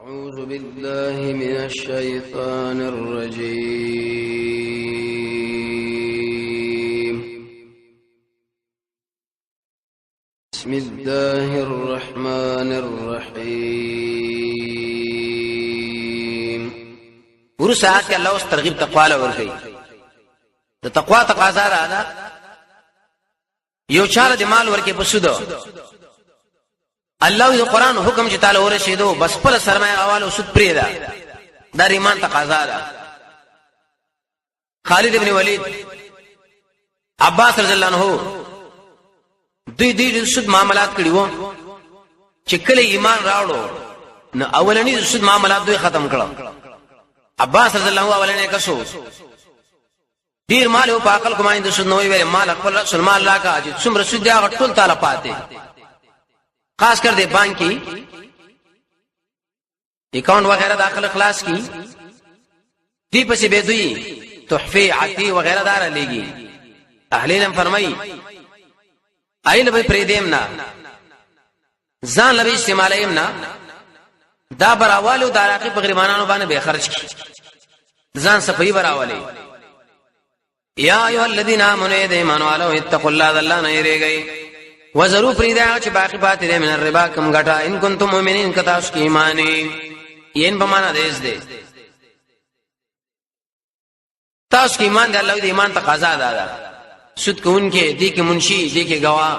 أعوذ بالله من الشيطان الرجيم. بسم الله الرحمن الرحيم. ورسه آیات کې الله اوس ترغیب تقوا له ورکوي. د تقوا تقاضا را ده، یو چاره د مال ورکې په سود. الله د قران حکم چې تعالی ورسېدو، بس خپل سرمایه حواله سود پرې ده. دا ایمان تقاضا ده. خالد ابن ولید، عباس رضی الله عنه دوی دوی سود معاملات کړي وو. چې کله ایمان راوړو نو اولنی سود معاملات دوی ختم کړو. عباس رضی الله عنه اولنې کسو ډیر مال په عقل کومه د سود نوې ویل، مال خپل رسول مال راکا چې څومره سود دی هغه ټول تعالی پاتې، خاص کر دې بانک کی اکاونټ وغیرہ داخله خلاص کی دی پسې به دوی تحفه عطی وغیرہ دار لګي. اهل علم فرمایي ایله به پرې دیم نه، ځان لبه استعمالیم نه، دا براوالو داراقی په غریبانو باندې به خرج کی، ځان صفائی براوالی. یا ایها الذین آمنوا، د ایمان والو، اتقوا الله، الله نه یریږئ، وزرو فریدا چې باقی پاتې دی من الربا کم غټا، ان کنتم مؤمنین، کتا اس کی ایمانی ین په معنا دیس دی تاسو کې ایمان دی. الله دې ایمان تقاضا ده. ده سود کوونکې دې کې منشي، دې کې گوا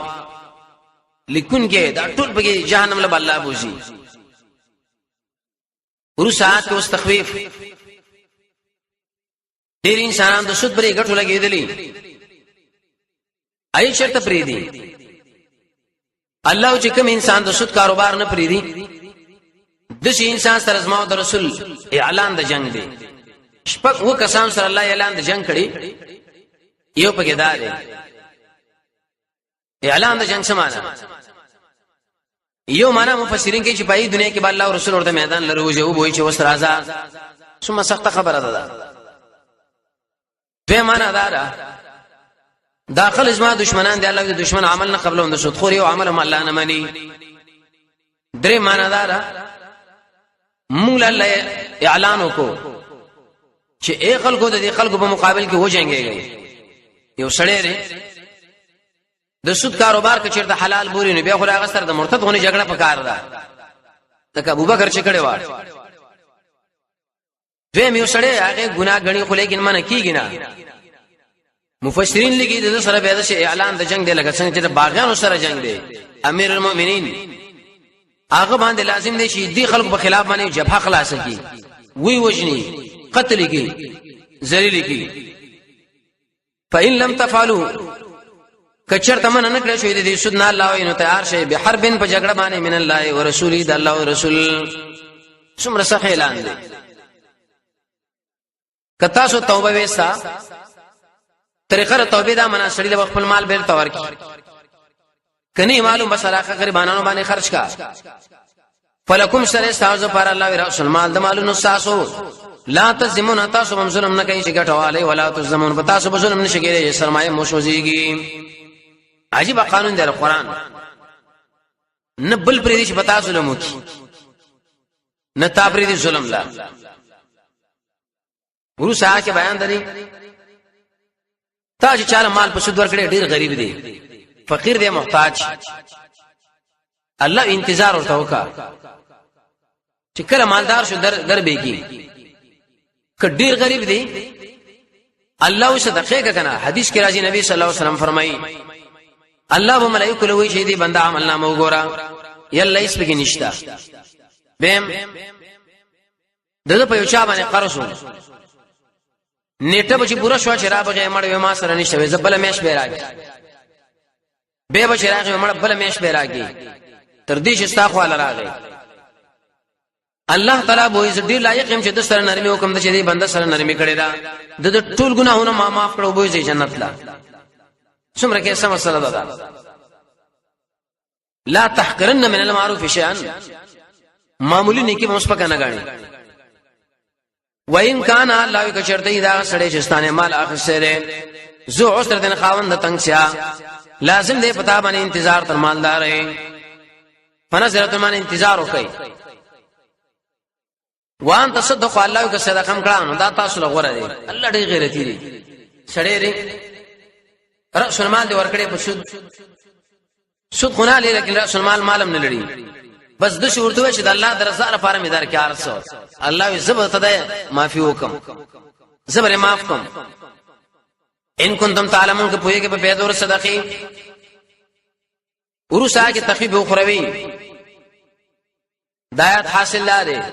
لیکون کې، دا ټول پکې جهنم له الله بوزي. ورسات اوس تخویف، ډیر انسانان د سود پرې ګټو لګېدلي، ای چرته پرې دي. الله چې کوم انسان د سود کاروبار نه پرې دي، د شي انسان سره زما او د رسول اعلان د جنگ دی. شپږ و کسان سره الله اعلان د جنگ کړي، یو پکې دا دی اعلان د جنگ. سمانه یو معنا مفسرین کې چې پای دنیا کې به الله او رسول ورته میدان لرو جو وای چې وس راځه، څومره سخته خبره ده. دوی معنا دا ده، داخل زما دشمنان دی، الله د دشمن عمل نه قبلون، د سود خوري او عمل هم الله نه مني. درې معنا دا ده، موږ الله اعلان وکړو چې ای خلکو، د دې خلکو په مقابل کې وجنګيږي. یو سړی دی د سود کاروبار کې چیرته حلال بوري، نو بیا خو هغه سره د مرتد غونې جګړه پکار ده، لکه ابوبکر چې کړي و. دویم یو سړی هغه ګناه غني خو لیکن منه کیږي نه. مفسرین لیکي د سره به د اعلان د جنگ دی، لکه څنګه چې د باغیانو سره جنگ دی. امیر المؤمنین هغه باندې لازم دی چې دی خلکو په خلاف باندې جبهه خلاص کی، وی وجنی، قتل کی، ذلیل کی. فإن لم تفعلوا، کچر تمن نه کړی شوی د سود نه، الله وینو تیار شي به حربن په جګړه باندې من الله او رسولي، د الله او رسول. څومره سخت اعلان دی. کتا سو توبه وستا، طریقه توبه دا منا سړي د خپل مال بیرته ورکی کني معلوم، بس علاقه غریبانو باندې خرج کا. فلکم سره تاسو پر الله رسول المال د مالونو تاسو، لا تظلمون، تاسو هم ظلم نه کوي چې ګټواله، ولا تظلمون، په تاسو به ظلم نشي کېږي، سرمایه مو شوزيږي. عجیب قانون دی قرآن، نه بل پرې دي چې پتا ظلم وکي، نه تا پرې دي ظلم لا. ورسره کې بیان دري تا چې چاله مال په سود ورکړي، ډیر غریب دی، فقیر دی، محتاج، الله انتظار ورته وکا چې کله مالدار شو در در به کی. که ډیر غریب دی، الله وسه دقیقه کنه. حدیث کې راځي، نبی صلی الله علیه وسلم فرمایي، الله به ملائکه لوي چې دې بنده عمل نامه وګوره، یلا هیڅ پکې نشتا. بهم دغه په یو چا باندې قرض و، نیټه به چې پوره شو چې را بغې، مړ وې ما سره نشته، زه بل میش به راځي، به به چې راغی مړ بل میش به راځي، تر دې چې ستا خو راغی. الله تعالی به یې ډیر لایق يم چې د سره نرمي وکم، د چې دې بنده سره نرمي کړې ده، د ټول ګناهونه ما معاف کړو، به یې جنت لا. څومره کې سم مسله ده. لا تحقرن من المعروف شيئا، معمولی نیکی به مسپکه نه غاڼي. وین کان الله کچرته دا سړی چې ستانه مال اخیسته دی، زو عسر دین، خاوند تنگ سیا، لازم دی پتا باندې انتظار تر مالدار فنظرت من انتظار وکي. وان تصدق الله که صدقه هم کړه نو دا تاسو له غوره دی. الله ډېر غیرتی دی، سړی دی، رأس المال دی ورکړي په سود، سود خو نه لري، لیکن رأس المال مالم نه لري. بس د شورته چې د الله د رضا لپاره مې درکې ارسو، الله یې زبر ته ده معافي وکم، زبر معاف کوم. ان کنتم تعلمون که پوهیږئ په پیدور صدقې. ورسره کې تخفیف اخروی دایات حاصل لاره.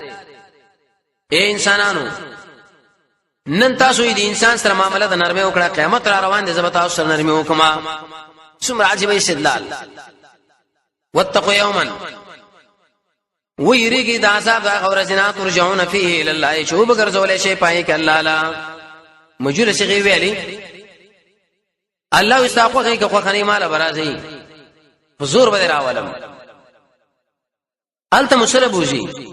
اے انسانانو، نن تاسو دې انسان سره معاملې د نرمه وکړه، قیامت را روان دي، زه به تاسو سره نرمه وکما. څومره عجیب استدلال. واتقوا یوما، ویریږي د عذاب د غورځنا، ترجعون فيه الى الله، چې وبګرځول شي پای کې الله لا. مجور شي ویلي الله استاقوخه کې خوخنی مال برازي حضور به راولم، الته مسله بوزي.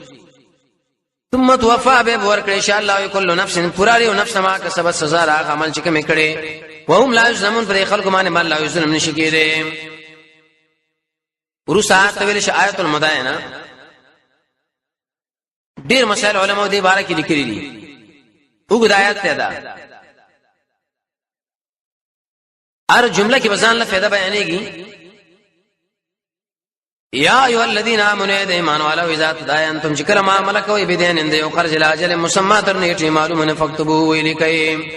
ثم توفى به ورکړي ان شاء الله کل نفس، پورا یو نفس ما کسب، سزا را عمل چې کوم کړي، وهم لا یظلمون، پر خلق باندې مال لا یظلم نشي کېده. ورسره آیت ویل شي آیت المدائنه. ډیر مسائل علماء دې باره کې لیکلي دي. وګد آیات ته ده، هر جمله کې بزان له فائدہ بیانېږي. یا ایها الذین آمنوا، د ایمان والو، اذا تداینتم، چې کله معاملې کوي، بدین اند یو قرض لاجل مسمى، تر نیټه معلومه نه، فكتبو ویلی کوي.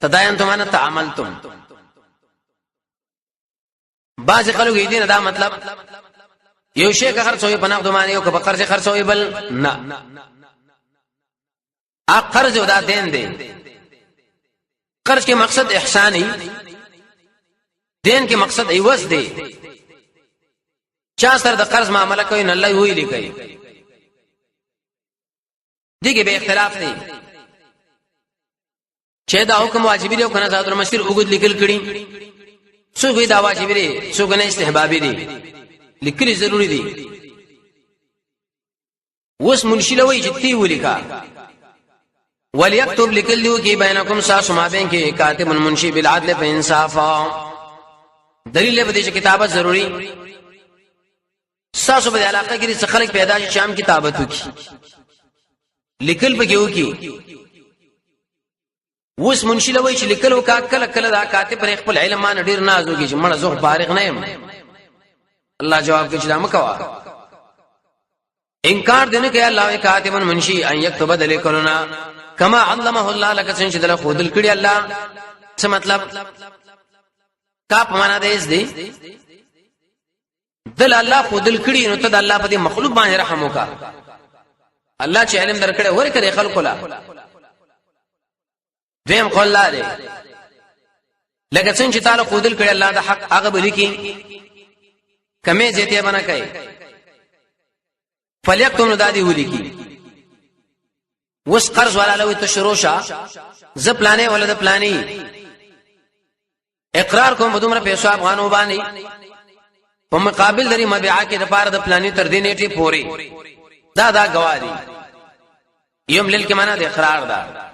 تداینتم انا تعاملتم. بعض خلک یې دین دا مطلب یو شی که خرڅوي په نقد باندې او که په قرض خرڅوي، بل نه، ا قرض او دا دین دی. قرض کې مقصد احساني، دین کې مقصد عوض دی. چا سره د قرض معاملې کوي نه، الله ویلي کوي. دغه به اختلاف دی چې دا حکم واجبي دی او کنه. زاد المسیر وګد لیکل کړي، څوک دا واجبي دی، څوک نه استحبابي دی، لیکل ضروری دی. وس منشي لوي چې تی ولیکا. وليكتب، لیکل دیو کې، بینکم، ساسو ما بین کې، کاتب منشي، بالعدل، په انصاف. دلیل به دې چې کتابت ضروری. ساسو په علاقه کې څه خلک پیدا شي چې هم کتابت وکي، لیکل به وکي. اوس منشي لوي چې لیکل وکا. کله کله دا کاتب پر خپل علم باندې ډیر ناز وکي چې مړه زه فارغ نه یم. الله جواب کوي چې دا مکوا، انکار دینه کوي. الله کاتب منشي، ان یكتب، دلیکلنا، کما علمه الله، لکه څنګه چې دله خودل کړي الله. څه مطلب؟ کا په معنا دی دی دل الله خودل کړي، نو ته د الله په دې مخلوق باندې رحم وکا. الله چې علم درکړي ورکړي خلکو لا. دویم قول لا دی، لکه څنګه چې تعالی خودل کړي الله د حق، هغه بلیکي، کمې زیته بنا کوي. فلیکتم، نو دادی ولیکي. وس قرض والا لوي ته شروع شه، ز پلانې ولا د پلانې اقرار کوم دومره پیسو افغانو باندې په مقابل درې مبيعا کې د پاره د پلانې تر دې نیټه پوري، دا گواهی. یم لیل کې معنا د اقرار ده.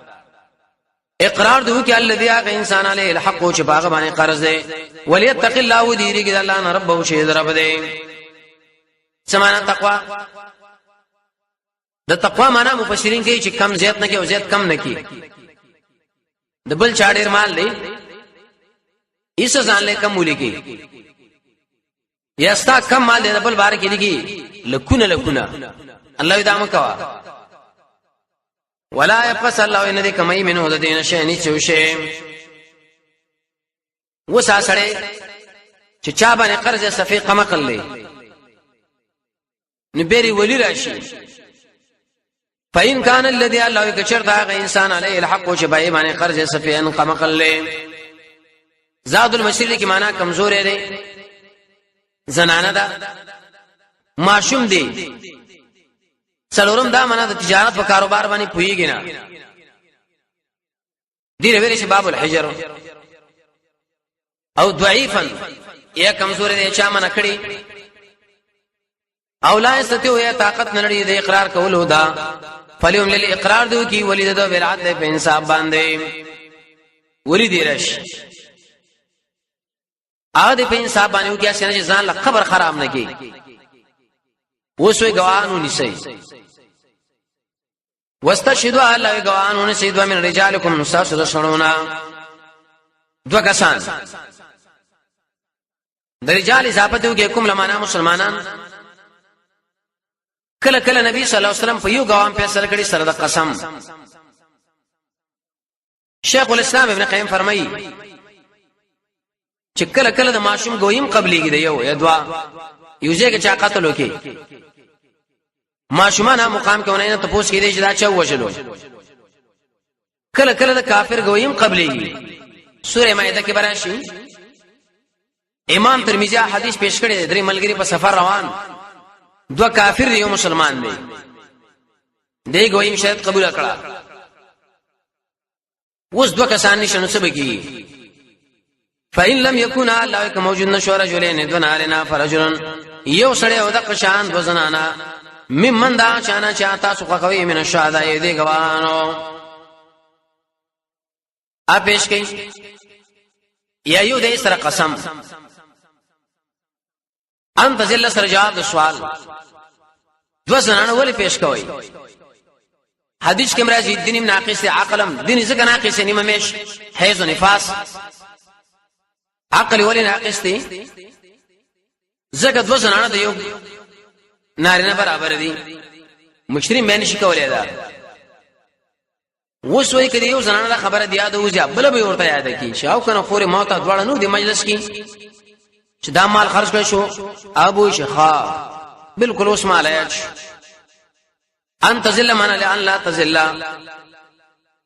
اقرار دی کې الذي، هغه انسان، علیه الحق، چې باغ باندې قرض دی، وليتق الله، دی ریګ الله نه، رب او شی رب دی. سمانا تقوا، د تقوا معنا مفسرین کوي چې کم زیات نه کوي او زیات کم نه کوي. د بل چا ډیر مال دی، ایسه ځان له کم ولیکي، یا ستا کم مال دی، د بل بار کې لیکي لکونه لکونه. الله دا مکوا. ولا يبخس الله، ان دې کمای منه د دین شي نه چوشي. وسا سړی چې چا باندې قرض صفې قمقل لې، نو بیری ولی راشي. فإن كان الذي، الله کچر دا غ انسان، عليه الحق، چې بای باندې قرض صفې ان قمقل لې. زاد المسیر کی معنا کمزور دی، زنانه ده، ماشوم دی. څلورم دا معنا د تجارت په کاروبار باندې پویږي نه دی، ویل شي باب الحجر. او ضعیفا، یا کمزور دی، چا منع کړی، او لا یستطيع، یا طاقت نه لري د اقرار کولو دا، فلیوم لیل، اقرار دیو کی ولید د بالعدل، په انصاف باندې. ولی دی رش هغه د په انصاف باندې وکیا، چې ځان له قبر خراب نه کی. وسوي گواهانو نسی. واستشهدوا الله گواهان سیدوا من رجالکم تاسو د سړونا دوه کسان د رجال اضافه دی کې کوم لمانا مسلمانان. کله کله نبی صلی الله علیه وسلم په یو گوام فیصله کړي سره د قسم. شیخ الاسلام ابن قیم فرمایي چې کله کله د ماشوم ګویم قبليږي دی یو یا دوا یو ځای کې چا قتل وکي، ماشومان مقام کې ونه ته پوس کې دی چې دا چا وژلو. کله کله د کافر ګویم قبليږي. سوره مائده کې براشي امام ترمذی حدیث پیش کړی، درې ملګری په سفر روان، دوه کافر دی یو مسلمان دی، دی ګویم شاید قبول کړه. اوس دوه کسان نشنو څه بکی؟ فإن لم يكن الله که موجود نشو رجلین دو نارنا فرجلن یو سړی او د قشان دو زنانا ممن دا چانا چا تاسو خوښوي من الشهدا یې دی ګوانو ا پیش کړي یا یو د سره قسم ان تزل سره جواب د سوال. دو زنانه ولې پیش کوي؟ حدیث کې مرাজি دین ناقص عقلم دین ځکه ناقص نیمه میش حیض و نفاس عقل ولې ناقص دی؟ ځکه دو زنانه د یو نارینه برابر دي، مشری مې نشي کولای. دا اوس وای کړي یو زنانه خبره دی یاد وځي بل به ورته یاد کی شاو کنه خوري موت دواړه نو دی مجلس کې چې دا مال خرج کړ شو ابو شخا بالکل اوس مال یاد شو. ان تزل من لئن لا تزل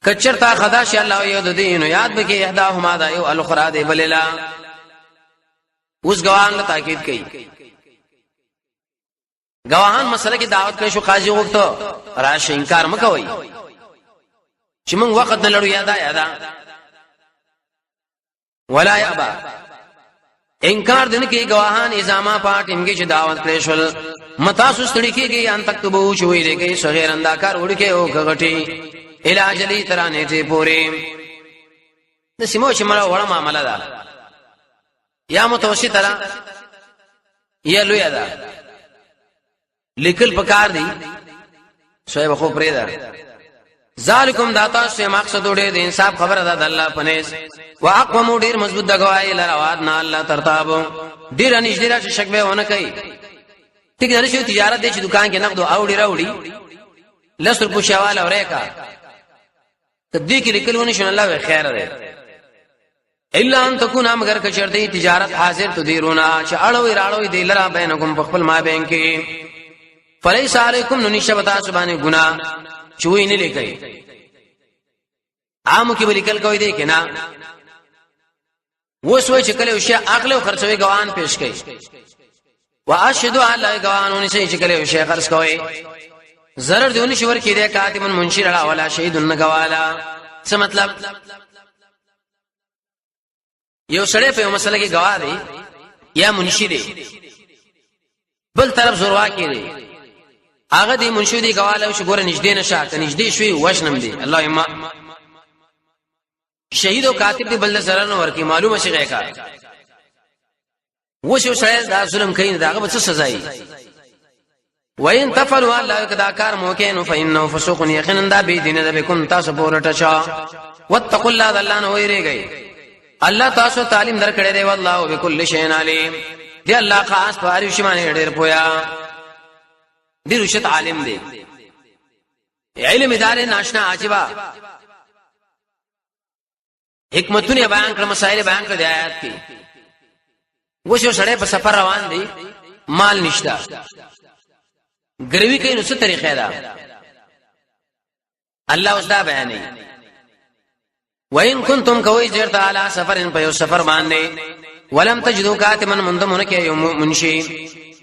کچرتا خدا شي الله یو د دین یاد بکی احداهما دا یو الاخرى دی بللا. اوس گواهان له تاکید کوي. گواهان مسله کې دعوت کړي شو، قاضي وغوښتو راشه انکار مکوئ چې موږ وخت نه لرو. یادا یادا ولا یابا انکار دین کې گواهان ازامه پاټ انګه چې دعوت کړي شول متا سستړي کېږي ان تکتبو شوې لګي صغیر انداکار وړکه او غټي الاجلی ترانه ته پوری د سیمو چې مړه وړه معاملې ده یا متوسطه ده یا لوی ده، لیکل پکار دی صاحب خو پرې ده. ذالکم داتا سے مقصد ډېر د انصاف خبره ده د الله پنيز واقوم ډېر مضبوط د گواہی لرواد نه الله ترتاب ډېر نږدې را شک به ونه کوي. ټیک درې شو تجارت دې چې دکان کې نقد او ډېر راوړي لس روپو شواله اورېکا کدی کې لیکل ونه شون الله خیر ده. الا ان تكون مگر کچرته تجارت حاضر تدیرونا چې اړوي راړوي دی لرا بینکم په خپل ما بین کې فلیس علیکم نو نشه بتا سبحانه ګنا چوي نه لیکي عام کې ولیکل کوي دی کنه وسوي چې کله شي عقل او خرڅوي ګوان پیش کوي واشهد الله ګوانونه چې کله شي خرڅ کوي zarar دیونه شي ورکی دی کاتب منشی را ولا شهید گوالا. څه مطلب؟ یو سړی په یو مسله کې گواه دی یا منشي دی، بل طرف زورواکي دی، هغه دی منشي دی گواه له شو ګوره نږدې نشه که نږدې شوي وژنم دی الله ما شهید او کاتب دی بل zarar نه ورکی معلومه شي غیکا وشو سړی دا ظلم کوي داغه به څه سزا وي؟ وین تفعلوا الله کدا کار موکه نو فإنه فسوق یقینا دا بی دین ده بكم تاسو پورټه شا واتقوا الله الله نو ویریږي الله تاسو تعلیم درکړی دی والله بكل شیء علیم دی الله خاص په هر شی باندې ډیر پویا ډیر شت عالم دی. علم ادارې ناشنا عجیبه حکمتونه بیان کړ، مسائل بیان کړ د آیات کې. وشو سړی په سفر روان دی، مال نشته، ګروي کوي نو څه طریقې ده؟ الله اوس دا بیانوي وَإِن كُنتُمْ کوي چیرته علی سفر په یو سفر باندې ولم تجدو کاتما مندمونه کې یو منشي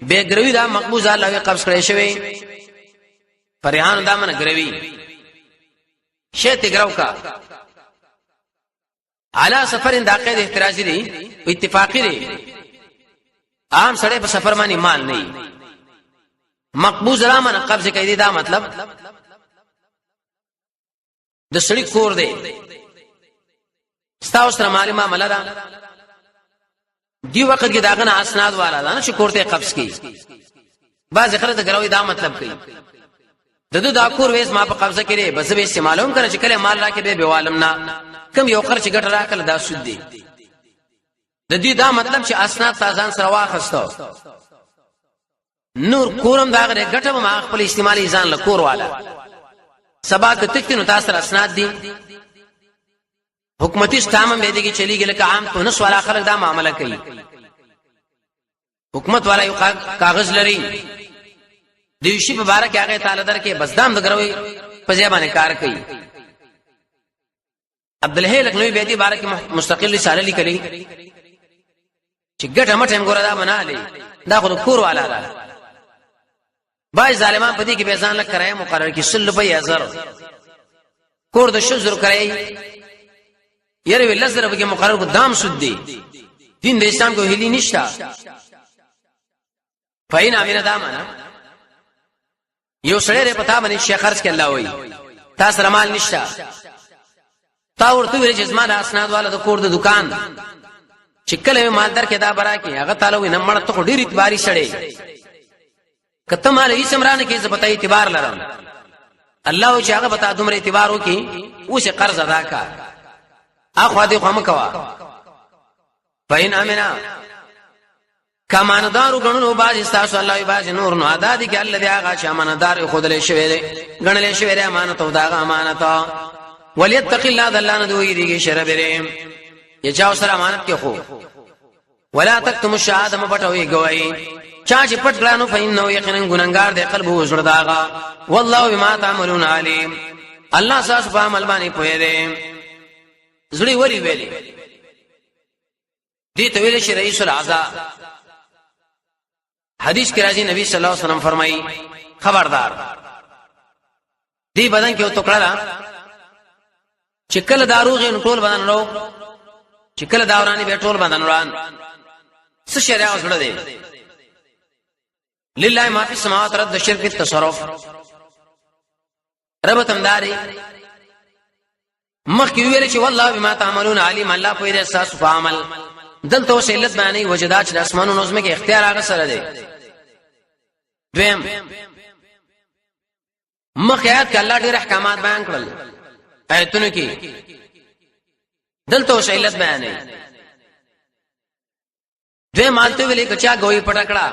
به ګروي دا مقبوضه الله قبض کړی شوی پریان دا من ګروي شی ته ګرو کا علی سفر دا قید احترازي دی اتفاقی دی. عام سړی په سفر باندې مال نه مقبوض را من قبضه کوي دا مطلب د سړي کور دی ستا سره مالي معاملې ده دی وخت کې داغه نه اسناد والا ده چې کور ته قبض کی بعض خلک د ګروي دا مطلب کوي. د ده دا کور ویس ما په قبضه کې دی، بس به استعمالوم کنه چې کله مال راکې به بیوالم نه، کم یو خرچ ګټه راکړه دا سود دی. د دې دا مطلب چې اسناد تازان سره واخستو، نور کورم دا غره ګټه ما خپل استعمالي ځان له کور والا سبا که تکتی نو تاسو اسناد دي، حکومتي ستامم به دي کې چلیږي، لکه عام تونس والا خلک دا معاملې کوي، حکومت والا یو کاغذ لري د یو شي په باره کې هغه تعالی درکې، بس دام د ګروي په ځای باندې کار کوي. عبد الحی لکنوی به دې باره کې مستقل رساله لیکلې چې ګټه مټه هم ګوره دا بنا لې، دا خو د کور والا ده. بای ظالمان په دې کې به ځان له کرایه مقرر کړي، 100 روپۍ 1000 کور د 20,000 کرایه یره وی 10,000 روپۍ مقرر کو، دام سود دی. دین د اسلام کو هلی نشتا. فاین امینه دا معنا یو سړی ری پتا باندې شیخ خرج کې الله وای تا سره مال نشتا، تا ورته ویل چې زما د اسناد والا د کور د دکان چې کله مال در کې دا برا کې، هغه تعالی وي نه مړ ته ډیر اعتباري سړی، کته مال یې سمرانه کې زه پتا اعتبار لرم. الله چې هغه پتا دومره اعتبار وکي اوس قرض ادا کا، اخو دې خو مکوا. فین امنا کماندارو غنونو باز تاسو الله باز نور نو ادا دي کې الله دې هغه چې اماندار خود له شوی دی غنلې شوی دی امانت او داغه امانت. وليتق الله د الله نه دوی دیږي شرب لري یې چا سره امانت کې خو ولا تکتم الشهاده مپټوي گواہی چا چې پټ کړه نو فإنه یقینا ګننګار دی قلب وزړه داغه، والله بما تعملون علیم، الله تاسو په عمل باندې پوهه دی. زړی وری ویلې دې ته ویل شي رئیس العزا. حدیث کې راځي نبی صلی الله علیه وسلم فرمایي خبردار دې بدن کې یو ټوکړه ده چې کله داروغ نو ټول بدن روغ، چې کله داورانی به ټول بدن وران. څه شریعه زړه دی لله ما فی السماوات رد شرک التصرف رب تمداري مخکې ویل چې والله بما تعملون علیم، الله په دې اساس په عمل. دلته اوس علت بیانې وجدا چې د اسمانونو نظم کې اختیار هغه سره دی. دویم مخکې آیات کې الله ډېر احکامات بیان کړل آیتونو کې، دلته اوس علت بیانې. دوی مالته ویلې کچا گوئی پټکړه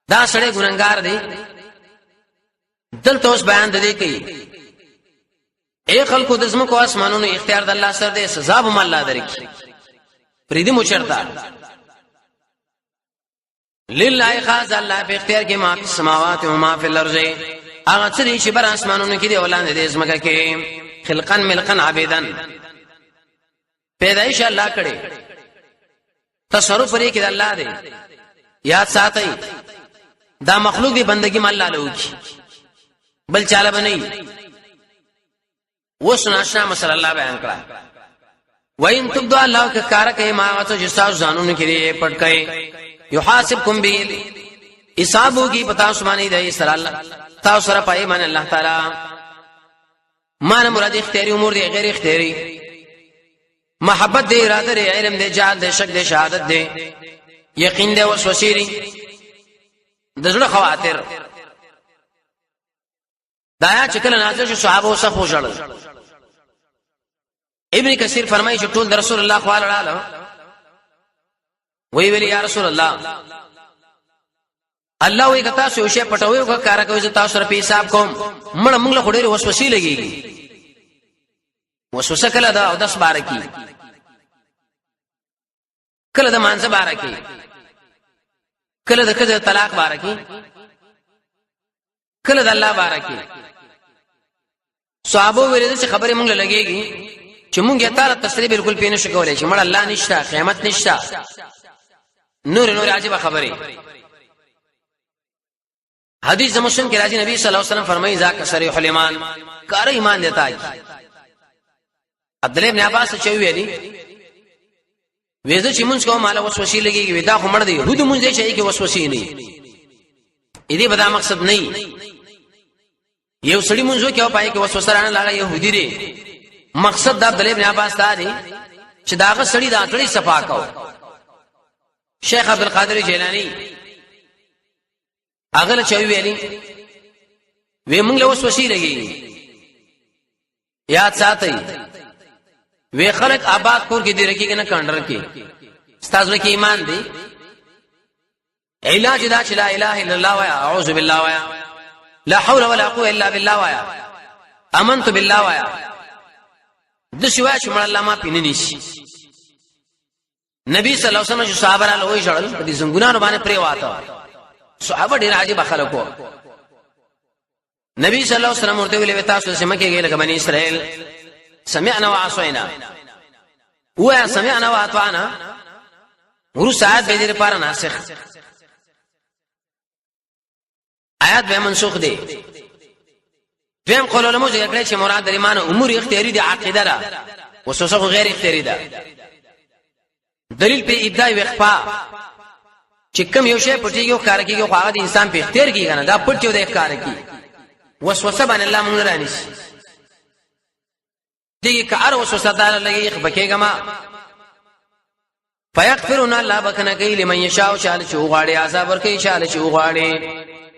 دا سړی ګننګار دی. دلته اوس بیان د دې کوي اے خلکو د زمکو اسمانونو اختیار د الله سره دی، سزا به الله درکړي پریدي مو چرتا. لله خاص الله په اختیار کې ما فی السماوات و ما فی الارض، هغه څه دي چې بر اسمانونو کې دی او لاندې د زمکه کې، خلقا ملقا عبیدن، پیدایش الله کړي، تصرف پرې کې د الله دی. یاد ساتئ دا مخلوق دی بندگی مال الله لوکي بل چاله بنئ. وس ناشنا مسله الله بیان کړه وین تبدو الله که کار کوي ما ته چې تاسو ځانونو کې دی پټ کوي، یحاسبکم به حساب ہوگی پتا سمانی دی سره الله تاسو سره پای باندې الله تعالی. مان مراد اختیاري امور دی غیر اختیاري، محبت دی، اراده دی، علم دی، جهل دی، شک دی، شهادت دی، یقین دی، وسوسې دی، د زړه خواطر. دا چې کله نازل شو صحابه وسه خوشاله. ابن کثیر فرمایي چې ټول د رسول الله خواله رااله وی ویل یا رسول الله، الله وی کتا سو شی پټوي او کار کوي چې تاسو سره په حساب کوم، مړ موږ له خډېره وسوسې لګيږي. وسوسه کله دا او داس بارکی، کله د مانزه بارکی، کله د کده طلاق بارکی، کله د الله بارکی. صحابه ویل چې خبرې مونږ لګيږي چې مونږ یې تعالی تسلی بالکل پینې شو کولای چې مړ الله نشته، قیامت نشته، نور نور عجیب خبرې. حدیث مسلم کې راځي نبی صلی الله علیه وسلم فرمایي ذاک صریح الايمان، کار ایمان دیتا کی. عبد الله ابن عباس چې ویلي وېزه چې مونږ کوم مال وسوسې لګيږي، دا خو مړ دی هود مونږ دې شي کې وسوسې نه دې به دا مقصد نه. یو سړی مونږ کې او پای کې وسوسه رانه لاغه يهودي دی، مقصد د عبد الله ابن عباس دا دی چې داغه سړی د اټړي صفا کاو. شیخ عبد القادر جیلانی هغه له چوي ویلي وی موږ له وسوسې لګي، یاد ساتئ، وی خلک آباد کور کې دی رکیږي نه کندر کې. ستاسو کې ایمان دی، علاج دا چې لا اله الا الله وایا، اعوذ بالله وایا، لا حول ولا قوه الا بالله وایا، امنت بالله وایا، د شوای چې مړ الله ما پینې نشي. نبی صلی الله علیه وسلم چې صحابه را لوي جړل په دې زنګونانو باندې پرې واته. صحابه ډیر عجیب خلک وو. نبی صلی الله علیه وسلم ورته ویل، تاسو سم کې لکه بنی اسرائیل، سمعنا وعصینا، و سمعنا واطعنا. ورو ساعت به دې لپاره ناسخ آیات به منسوخ دي. دویم قول علماء ذکر کړی چې مراد د ایمان امور اختیاري دي، عقیده ده، وسوسه خو غیر اختیاري ده. دلیل په ابداع او اخفاء چې کوم یو شی پټیږي او کار کوي، خو هغه د انسان په اختیار کې کنه، دا پټ یو د کار کوي. وسوسه باندې الله مونږ رانیسي دغه که ار وسوسه دار لګي خپکهګه ما فیغفرون الله بکنه کوي لمن یشاء، چاله چې وغواړي عذاب ورکوي، چاله چې وغواړي.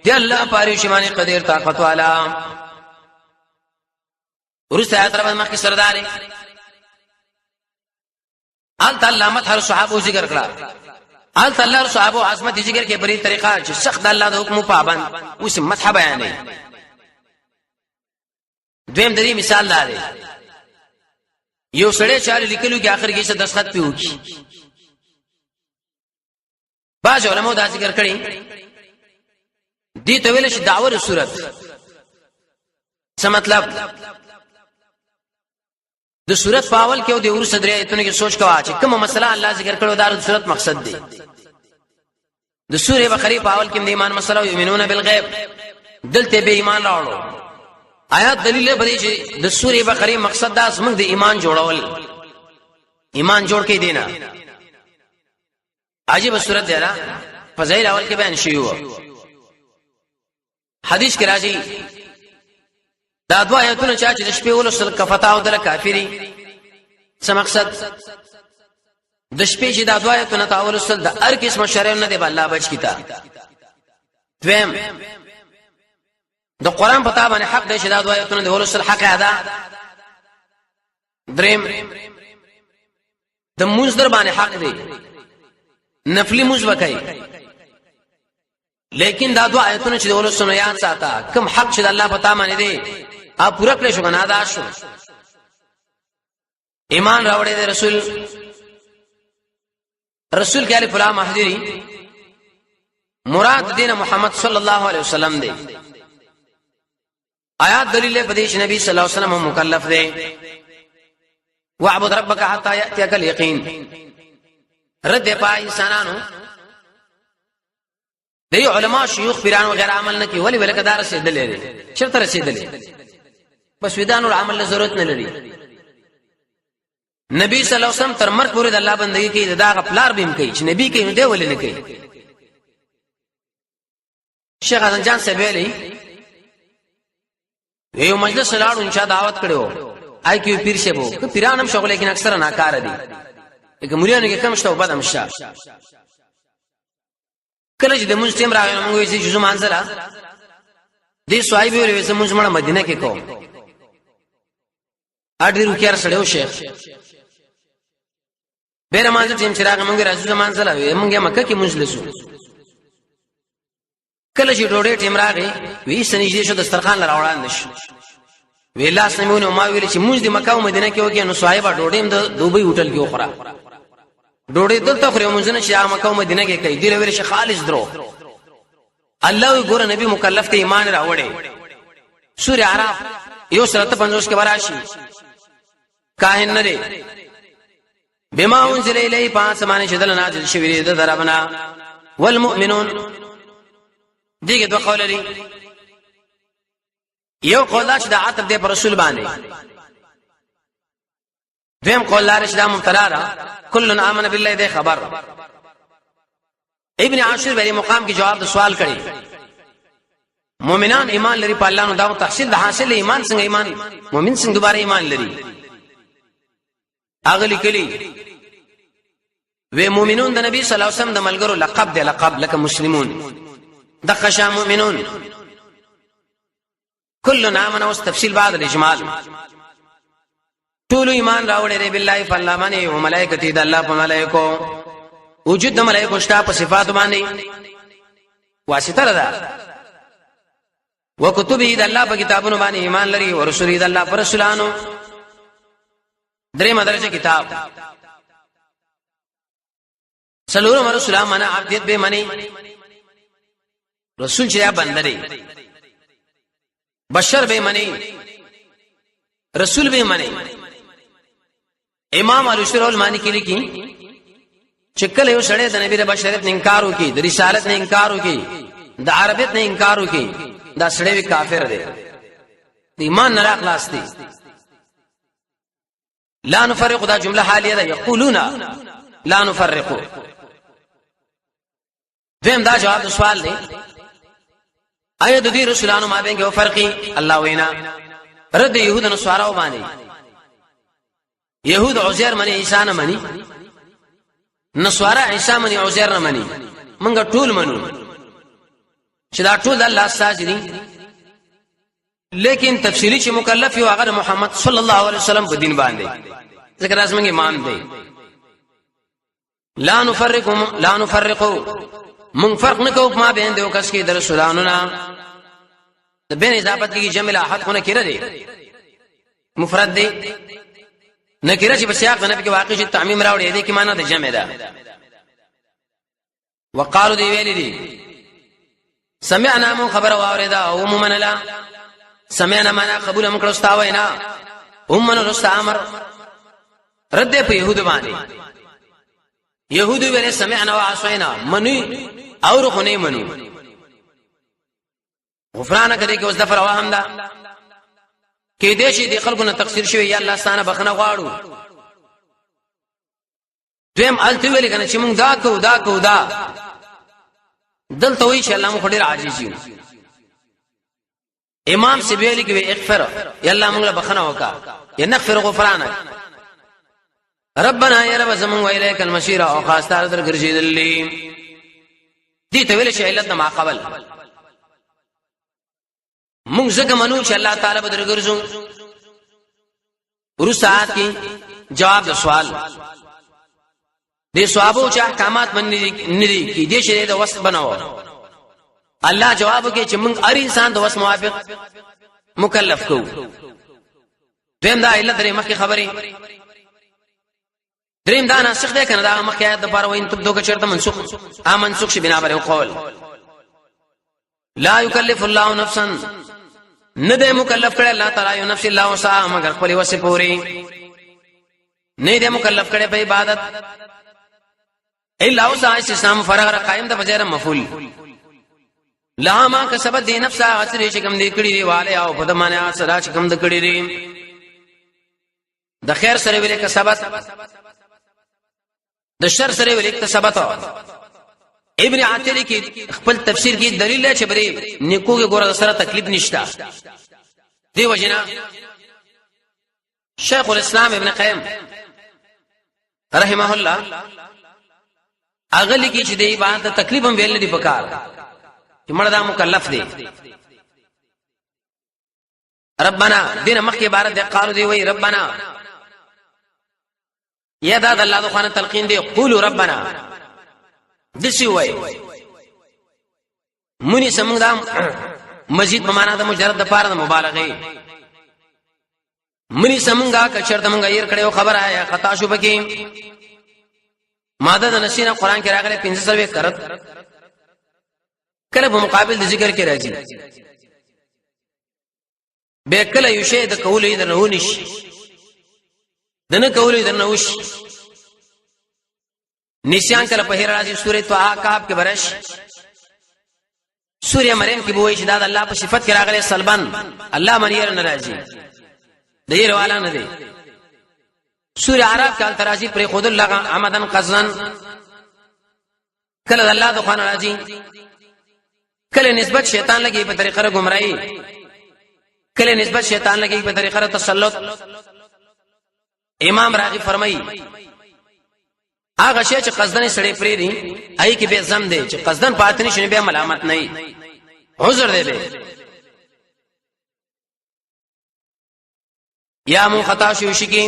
دی الله پاره شمانه قدیر طاقت والا. ورسته آیات رب مخکې سرداري آل الله مت هر صحابه ذکر کړه، آل الله صحابه عظمت ذکر کې بری طریقه چې سخت الله د حکم پابند، اوس مدح بیانې. دویم د دې مثال دا دی، یو سړی چاره لیکلو کې اخر کې څه دستخط پیو کی. بعض علماء دا ذکر کړي دي ته ویل شي دعوه صورت. څه مطلب؟ د صورت په اول کې او د ورسره درې آیتونو کې سوچ کوا چې کومه مسله الله ذکر کړو، دا د صورت مقصد دی. د سورې بقره په اول کې د ایمان مسله او یؤمنون بالغیب، دلته به ایمان راوړو. آیات دلیل به چې د سورې بقره مقصد دا زموږ د ایمان جوړول، ایمان جوړ کې دینا. عجیب صورت دی را، فضایل اول کې بیان شوی وو. حدیث کې راځي دا دوا آیتونه چا چې د شپې ولوستل کفتا او دل کافری. څه مقصد؟ د شپې چې دا دوا آیتونه تا ولوستل د هر قسم شر نه دی الله بچ کیتا. دویم د قران په تابع حق دی چې دا دوا آیتونه د ولوستل حق ادا. دریم د موز در باندې حق دی، نفلی موز وکای، لیکن دا دوا آیتونه چې د ولسونو یاد ساته، کوم حق چې د الله په تا باندې دی ا پوره کړی شو کنه ادا شو. ایمان راوړی دی رسول، رسول کې الف لام محذری مراد دین محمد صلی الله علیه وسلم دی. آیات دلیل په دې چې نبی صلی الله علیه وسلم مکلف دی. واعبد ربک حتا یاتیک الیقین. رد پای انسانانو دی علما شيوخ پیران وغیرہ عمل نه کوي، ولی ولکه دار رسیدلې دي، چرته رسیدلې، بس ودان ور عمل له ضرورت نه لري. نبی صلی الله علیه وسلم تر مرګ پورې د الله بندگی کوي، دا غپلار بیم کوي چې نبی کوي نو دی ولې نه کوي. شیخ حسن جان صاحب ویلي یو مجلس لاړو، ان شاء دعوت کړو، آی کیو پیر شبو که پیرانم شغل، لیکن اکثره ناکاره دي، لکه مریانو کې کم شته او بدم شته. کله چې د مونږ ټیم راغی نو موږ یې چې زمانځله دې صاحب ویل چې مونږ مړه مدینه کې کوم اډ ډیر سړیو شیخ بیره مانځه ټیم چې راغی مونږ راځو زمانځله وی مونږ مکه کې مونږ لسو. کله چې ډوډۍ ټیم راغی وی سنجدې شو دسترخوان لره وړاندې شو، وی لاس نمونه ما ویل چې مونږ د مکه او مدینه کې وکړو، نو صاحب ډوډۍ هم د دوبۍ هوټل کې وخوره، ډوډۍ دلته خوري مونږ نه چې مکه او مدینه کې کوي. دی ویل چې خالص درو الله وی ګور نبی مکلف ته ایمان راوړي. سورہ اعراف یو سره 50 کې براشي کاهن نه دی بما انزل الیه پاس باندې چې دل نازل شوی دی د دربنا. والمؤمنون دیګه دوه قول لري. یو قول دا چې د عطف دی پر رسول باندې، دویم قول لار چې دا مبتلا ده، کل امن بالله دی خبر. ابن عاشر به مقام کې جواب د سوال کړي، مؤمنان ایمان لري په الله، نو دا تحصیل د حاصل ایمان څنګه، ایمان مؤمن څنګه دوباره ایمان لري؟ اغلی کلی وی مؤمنون د نبی صلی الله علیه وسلم د ملګرو لقب دی، لقب لکه مسلمون د قشا مؤمنون. کل نامن اوس تفصیل بعد الاجمال. ټول ایمان راوړی دی بالله فالله باندې او ملائکته د الله په ملائکو، وجود د ملائکو شته په صفات باندې واسطه ده، وکتبه د الله په کتابونو باندې ایمان لري، او رسول د الله پر رسولانو. درې مدرجه کتاب. څلورم رسول معنا عبدیت به منی، رسول چې یا بنده دی، بشر به منی، رسول به منی. امام الشر المانی کې لیکي چې کله یو سړی د نبی د بشریت نه انکار وکړي، د رسالت نه انکار وکړي، د عربیت نه انکار وکړي، دا سړی کافر دی، د ایمان نه راخلاص دی. لا نفرق، دا جمله حالیه ده، یقولون لا نفرق. دویم دا جواب د سوال دی، آیا د دې رسولانو مابین کې فرقي؟ الله وینا رد يهود نو سوارو باندې. يهود عزير مني، عيسى نه مني، نصارا عيسى مني، عزير نه مني. مونږ ټول منو چې دا ټول الله استاد دي، لیکن تفصیلی چې مکلف یو هغه محمد صلی الله علیه وسلم په دین باندې، ذکر لازم امام دی. لا نفرق، لا نفرق، مونږ فرق نه کوو ما بین دیو کس کې در رسولانو نه. د بین اضافت کې جمع احد خونه کړه دی، مفرد دی، نکره چې په سیاق نه کې واقع شي تعمیم راوړي دی کې معنا د جمع ده. وقالو دی ویل دي سمعنا، مو خبر واورېدا او مو منلا. سمعنا معنا قبول هم کړو ستا وینا، هم منو رستا امر. رد په يهود باندې، يهود ویل سمعنا وعصينا، منی اور خو نه منو. غفرانه کړي کې اوس د فروا هم ده کې دې شي د خلکو نه تقصیر شوی، یا الله ستانه بخنه غواړو. دویم الته ویل کنه چې موږ دا کو دا کو دا، دلته وی چې الله موږ ډیر عاجز یو. امام سی ویل کې اغفر، یا الله موږ له بخنه وکا، یا نغفر غفرانک ربنا، یا رب زمون، ویلیک المسیر، او خاص تعالی در ګرځیدلې. دې ته ویل شي علت ما قبل. مونږ ځکه منو چې الله تعالی به درګرځو. ورسات کې جواب د سوال دې صحابو چې احکامات من نه دي کې دې شی د وس بناو، الله جواب کې چې مونږ هر انسان د وس موافق مکلف کوو. دویم دا علت درې مخکې خبرې، دریم دا ناسخ دی کنه، دا مخکې آیت د پاره وین تب دوه چرته منسوخ ا منسوخ شي بنا پر قول لا یکلف الله نفسا، نه دی مکلف کړی الله تعالی یو نفس الله وسع مگر خپل وسه پوری، نه دی مکلف کړی په عبادت الا وسع. استثناء فرغ را قائم د بجیر مفعول لا ما کسبت دی نفس هغه چې کوم دی کړی دی والے او په دمانه سره چې کوم د کړی دی د خیر سره ویل کسبت، د شر سره ویل اکتسبت. ابن عاطل کې خپل تفسیر کې دلیل چې بری نیکو کې ګوره سره تکلیف نشتا دی وجنا. شیخ الاسلام ابن قیم رحمه الله اغلی کې چې دی باندې تکلیف هم ویل دي پکار چې مړه دا مکلف دی. ربنا دین مخکې عبارت دی، قالو دی وی ربنا، یا دا د الله د خوانه تلقین دی، قولوا ربنا دسی وای مونی سمون. دا مزید په معنا د مجرد د پاره د مبالغه منی سمونګه کچرته مونږه ير کړو خبره آیا خطا شو پکې. ماده د نسینه قران کې راغله 1500 کرت کله په مقابل د ذکر کې راځي، به کله یو شی د کولې د نه ونیش، د نه کولې د نه وش. نسیان کله په هر راځي، سورې طه کاف کې برش، سورې مریم کې بوې چې دا د الله په صفت کې راغلي سلبان، الله منیر نه راځي، د یې والا نه دی. سورې عرب کې ترازی پر خود الله عمدن قزن، کله د الله د خوان راځي، کله نسبت شیطان لګي په طریقه گمراهي، کله نسبت شیطان لګي په طریقه تسلط. امام راغی فرمایي هغه شی چې قصدن سړی پرې دی ای کې به زم دی، چې قصدن پاتې نشي به ملامت نه، عذر دی به. یا مون خطا شو شي کې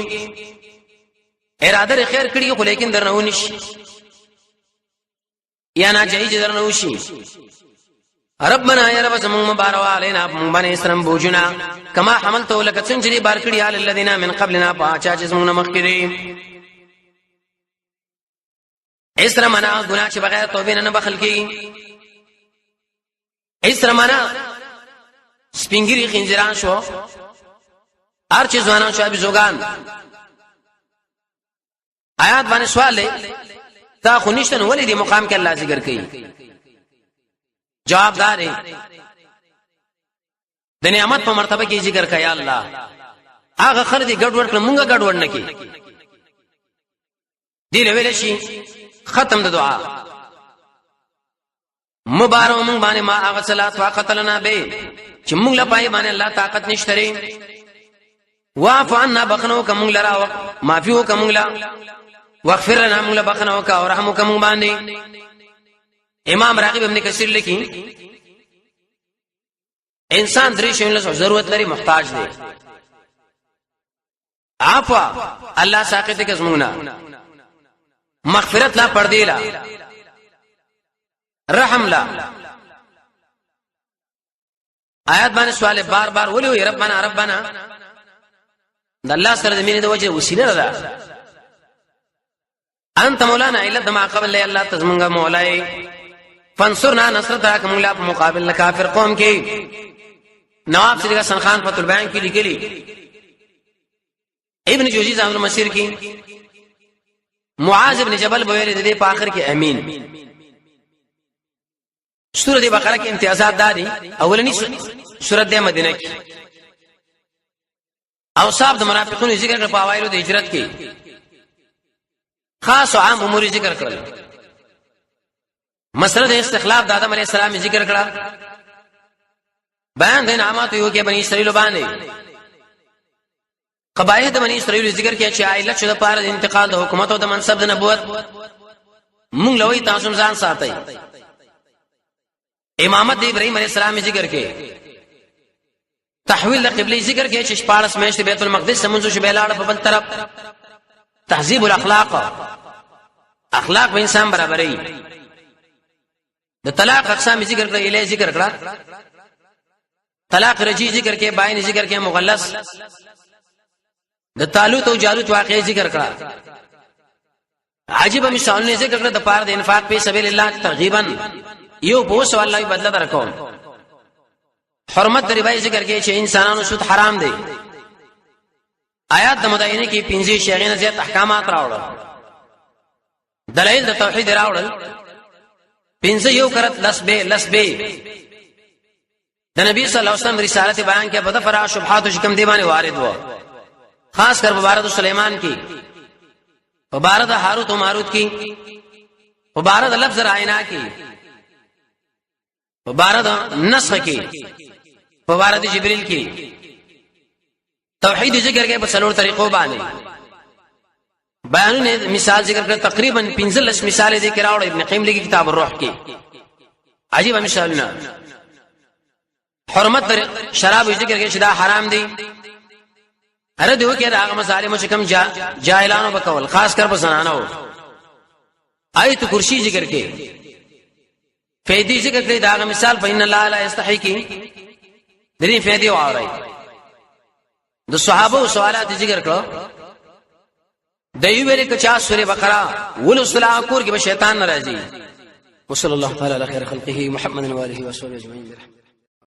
اراده خیر کړی خو لیکن درنه ونشي یا نه جایز درنه وشي. ربنا یا رب زمون مبارک علینا مون باندې اسلام بوجنا کما حملته لك څنګه چې بار کړی علی الذین من قبلنا پاچا چې زمون مخکې دي. اسره منا ګناه چې بغیر توبې نه بخل کیږي. اسره منا سپینګری خنزیران شو، هر چې ځوانان شو ابي زوګان. آیات باندې سوال دی، تا خو نشته نو ولې دې مقام کې الله ذکر کوي؟ جواب دار دی، د نعمت په مرتبه کې ذکر کوي الله. هغه خر دې ګډ ورکړه، مونږه ګډ ور نه کی دی ویل شي. ختم د دعا مبارک مونږ باندې ما هغه صلات واقتلنا به چې مونږ له پای باندې الله طاقت نشته. واعف عنا بخنو کوم لرا، معافي وکم لا، واغفر لنا مونږ له بخنو کا او رحم وکم باندې. امام راغب ابن کثیر لیکي انسان درې شیونو له ضرورت لري، محتاج دی. عفو الله ساقط کې زمونه، مغفرت لا پردی لا، رحم لا. آیات باندې سوال بار بار ولي وي ربنا ربنا، د الله سره د مینې د وجه وسیله ده. انت مولانا علت ما قبل الله تزمنګ مولای فانصرنا نصرت راک مولا په مقابل کافر قوم کې. نواب صدیق حسن خان فتح البیان کې لیکلي، ابن جوزی زاد المسیر کې معاذ ابن جبل بویل د دې په آخر کې امین. سورۃ بقره کې امتیازات دادي، اولنی سورۃ د مدینه کې او صاحب د منافقونو ذکر کړ، په اوایلو د هجرت کې خاص او عام امور ذکر کړل. مسله د استخلاف د آدم علی السلام ذکر کړه، بیان د انعامات یو کې بنی اسرائیل باندې، قبایح د بنی اسرائیل ذکر کړي چې عائله چې د پاره د انتقال د حکومت او د منصب د نبوت مونږ لوي تاسو ځان ساتي. امامت د ابراهیم علی السلام ذکر کړي، تحویل د قبله ذکر کړي چې 14 میاشتې بیت المقدس سمونځ شو بلاړ په بل طرف. تهذیب الاخلاق، اخلاق به انسان برابرې. د طلاق اقسام ذکر کړه، اله ذکر کړه، طلاق رجی ذکر کې، باین ذکر کې، مغلس د طالوت او جالوت واقعي ذکر کړه. عجیب مثالونه ذکر کړه د پاره د انفاق په سبیل الله ترغیبا، یو په سوال الله بدله درکوم. حرمت د ربا ذکر کې چې انسانانو سود حرام دی. آیات د مداینه کې 15 شیغین زیات احکامات راوړل، دلایل د توحید راوړل. 15 یو کرت لس به لس به د نبی صلی الله علیه وسلم رسالت بیان کې په دفرا شبهات شکم دی باندې وارد وو، خاص کر مبارک سلیمان کی، مبارک هاروت او ماروت کی، مبارک لفظ راینا کی، مبارک نسخ کی، مبارک جبریل کی. توحید ذکر کې په څلور طریقو باندې بیانونه مثال ذکر کړ، تقریبا 15 مثال دې کراوړ. ابن قیم لګي کتاب الروح کې عجیب مثالونه. حرمت در شراب ذکر کې چې دا حرام دي، هر دیو کې دا هغه مظالم چې کم جاهلانو بکول، خاص کر په زنانو. آیت کرسی ذکر کې فیدی ذکر کړي، دا هغه مثال په ان الله لا یستحی کې درې فیدی واوري. د صحابه سوالات ذکر کړو، د یو ویل کچا سورې بقره ولسلا کور کې به شیطان ناراضي. وصلی الله تعالی علی خیر خلقه محمد و آله و صحبه اجمعین.